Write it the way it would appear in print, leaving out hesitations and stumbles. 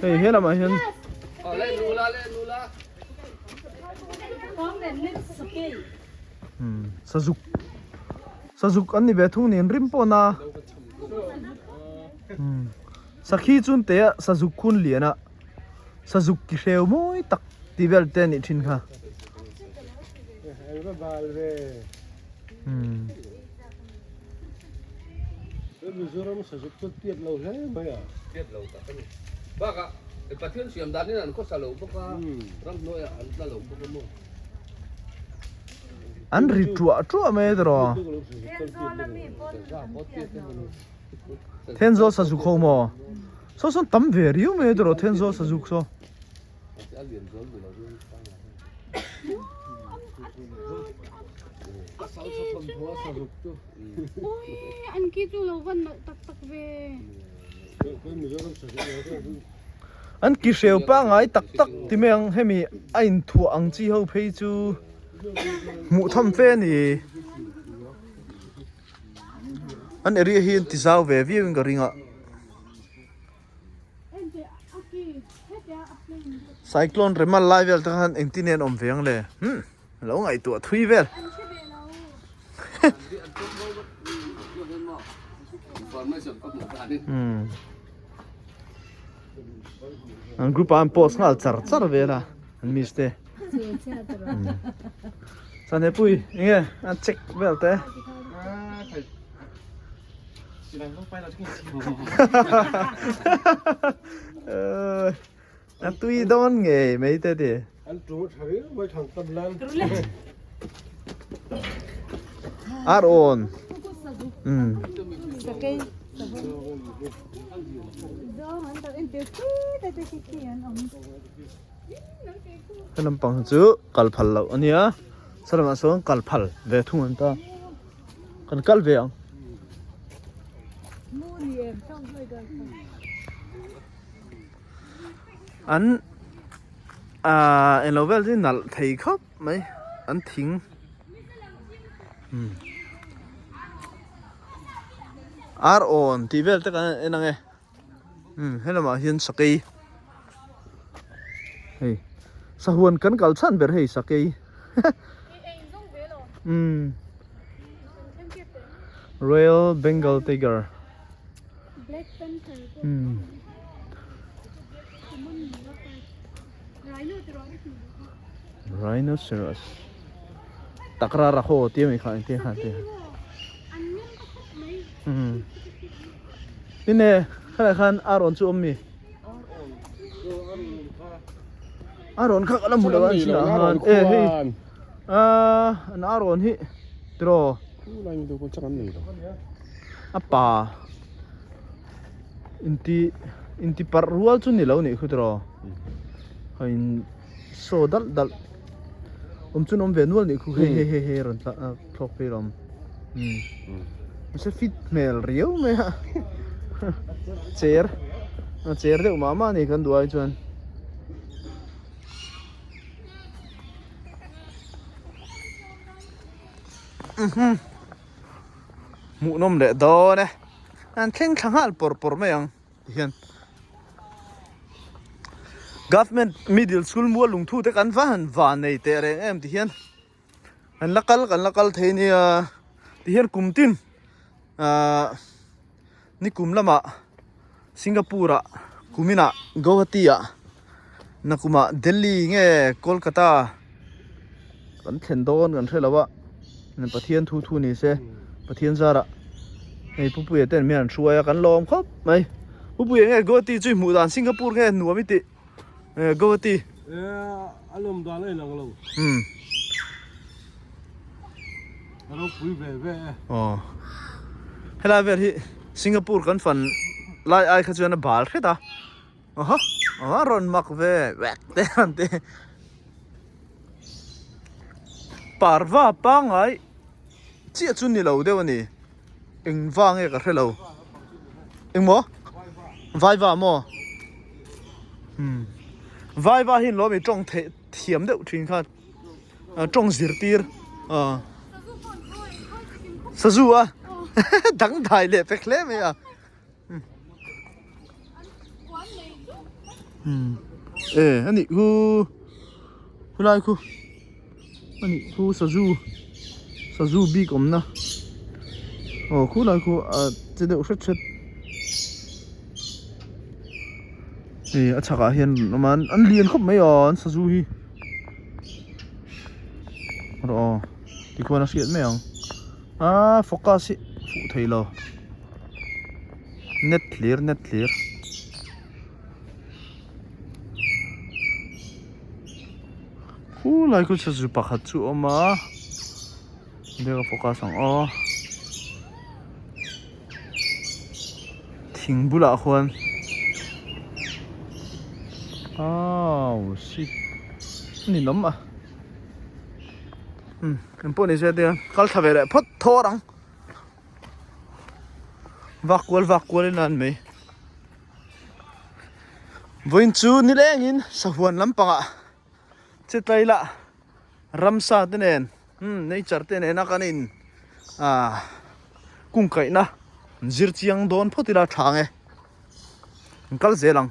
Hei he lamah hian sazuk sazuk an ni ve thung niin rim pawh na sakhi chun te ah sazuk khun lian a sazuk ki hreu mawi tak tih vel te a nih thin kha. Mizoram sazuk chu tiat lo hle mai a. Tiat lo tak a ni. Bakah Pathian siam danin an khawsa lo bawk a, ramhnuaiah an tla lo bawk a maw. An ri tuah tuah mai a tiraw. Thenzawl sazuk ho maw? Saw sawn tam ve riau mai a tiraw Thenzawl sazuk saw. An ki hreu pangngai tak tak ti mai ang hemi a inthuah ang chi ho phei chu hmuh tham fe a ni. An area hi an ti zau ve viau in ka ring a. Cyclone remal lai vel te khan engtin nge an awm ve ang le hmm lo ngaihtuah thui vel hmm an group ah an post nghal char char vel a an miss te chuan hepui enge an check vel te. A tui dawn ngei mai te ti. An tu tha riau mai thang tam lan. Ar awn. Um. He lampang chu kal phal loh a nia. Salamah sawn kal phal ve thung an ta. Kan kal ve ang. An ah englo vel chu nalh thei khawp mai an thing ar awn tih vel te kan en ang e. Umm he lamah hian sakei hei sahuan kan kal chhan ber hei sakei umm royal bengal tiger umm rhinoceros takra rakho tih a mi kha engtin khan tih umm. Tin e, khalai khan a rawn chu awm mi? A rawn kha ka la hmu lo a chinah khan e hei aaa an a rawn hi tiraw a pa inti inti parh rual chu ni lo nih khu tiraw in saw dalh dalh awm chu an awm ve nual nih khu hei hei hei hei rawn thlawk phei rawm. Mahse fit hmel riau mai a cher a cher deuh mah mah a ni kan duh ai chuan hmuhnawm leh dawn e an thleng thla nghal pawr pawr mai ang. Tihian Government Middle School mual lungthu te kan va han van nei teh reng em tihian kan la kal kan la kal thei nia tihian kum tin ahh nikum lamah Singapore ah kuminah Guwahati ah nakumah Delhi nge Kolkata kan thlen dawn kan hre lo a Pathian thu thu ni se Pathian zarah hei Pu Puia ten mi an hruai a kan lawm khawp mai Pu Puia nge Guwahati chu i hmuh dan Singapore nge nuam i tih Guwahati a lawm dan a inang lo a ropui ve ve e aw helai vel hi Singapore kan fan lai ai kha chuan a bal hret a. Aha a rawn mak ve vek te an ti parva pangngai chiah chu ni lo deuh a ni eng va nge ka hre lo engmaw vaiva maw umm vaiva hi lawm i tawng theih thiam deuh thin khan tawng zirtir ah sazu a dangdai leh pek hle mai a. Umm e anih khu khulai khu anih khu sazu sazu bik awmna aw khulai khu a che deuh hret hret hei a chhakah hian an awm a an lian khawp mai aw an sazu hi rawh aw tikhuan a hriat mai ang aaa focus hi fuh thei lo net thlir net thlir. Khulai khu sazu pakhat chu a awm a enge ka focus ang aw thing bulah khuan aww shit a ninawm a umm engpawh ni se tia kal thla ve leh phawt thawr ang vak kual vak kual in a an mai. Vawiin chu nilengin sahuan lampangah che tlai lah ramsa te nen umm nature te nena kan in ah kungkaihna zir chiang dawn phawt ila tha ang e an kal zel ang.